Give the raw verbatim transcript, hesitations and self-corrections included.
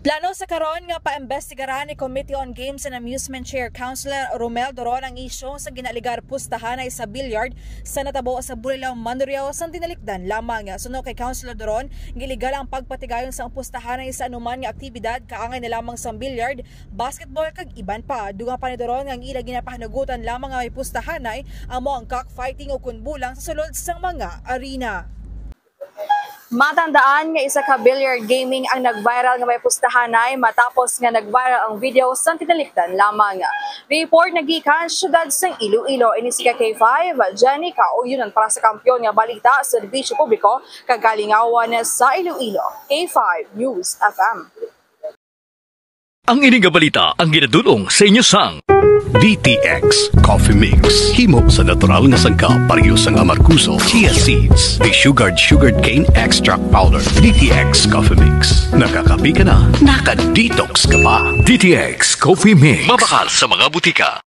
Plano sa karon nga paimbestigaran ni Committee on Games and Amusement Chair Councilor Romel Doron ang isyu sa ginaaligar pustahanay sa billiard sa natabo sa Bulilao, Mandurriao sang tinalikdan lamang. Suno kay Councilor Doron, illegal ang pagpatigayon sang pustahanay sa anuman nga aktibidad, kaangay na lamang sang billiard, basketball kag iban pa. Dugang pa ni Doron nga ang ila ginapahanugutan lamang nga may pustahanay amo ang cockfighting o kun bulang sa sulod sang mga arena. Matandaan nga isa ka billiard gaming ang nag-viral nga may pustahanay matapos nga nag-viral ang video sa tinalikdan lamang. Report nagikan siyudad sang Iloilo. Ini si K five, Jenny Kauyonan para sa Kampiyon nga Balita, Serbisyo Publiko, kag Kalingawan sa Iloilo. K five News F M. Ang ini nga balita ang ginadul-ong sa inyo sang D T X Coffee Mix. Himo sa natural nga sangkap, pareho sang amargoso, chia seeds, desugared sugarcane extract powder. D T X Coffee Mix. Nagakape ka na, naka-detox ka pa. D T X Coffee Mix. Mabakal sa mga butika.